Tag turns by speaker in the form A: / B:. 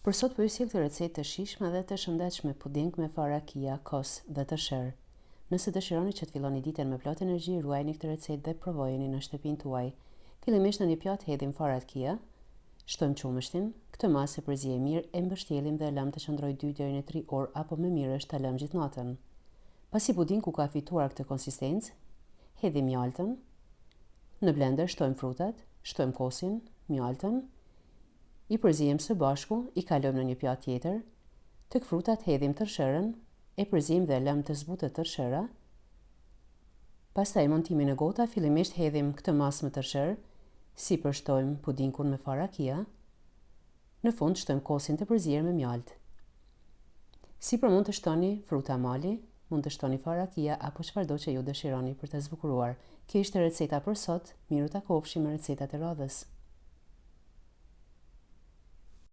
A: Për sot po ju sjell këtë recetë të shijshme dhe të shëndetshme puding me fara chia, kos dhe tërshërë. Nëse dëshironi që të filloni ditën me plot energji, ruajeni këtë recetë dhe provojeni në shtëpinë tuaj. Fillimisht në një pjatë hedhim farat chia, shtojmë qumështin, këtë masë e përziejmë mirë, e mbështjellim dhe e lëmë të qëndrojë 2 deri në 3 orë apo më mirë është ta lëmë gjithë natën. Pasi pudinku ka fituar këtë konsistencë, hedhim mjaltën, në blender shtojmë frutat, shtojmë kosin, mjaltën, I përziejmë së bashku, i kalojmë në një pjatë tjetër, tek frutat hedhim tërshërën, e përziejmë dhe e lëmë të zbutet tërshëra, pastaj montimi në gota, fillimisht hedhim këtë masë me tërshërë, sipër shtojmë pudinkun me fara chia, në fund shtojmë kosin të përzier me mjaltë. Sipër mund të shtoni fruta mali, mund të shtoni fara chia apo çfarëdo që ju dëshironi për ta zbukuruar. Kjo ishte receta për sot, mirutakofshim me recetat e radhës.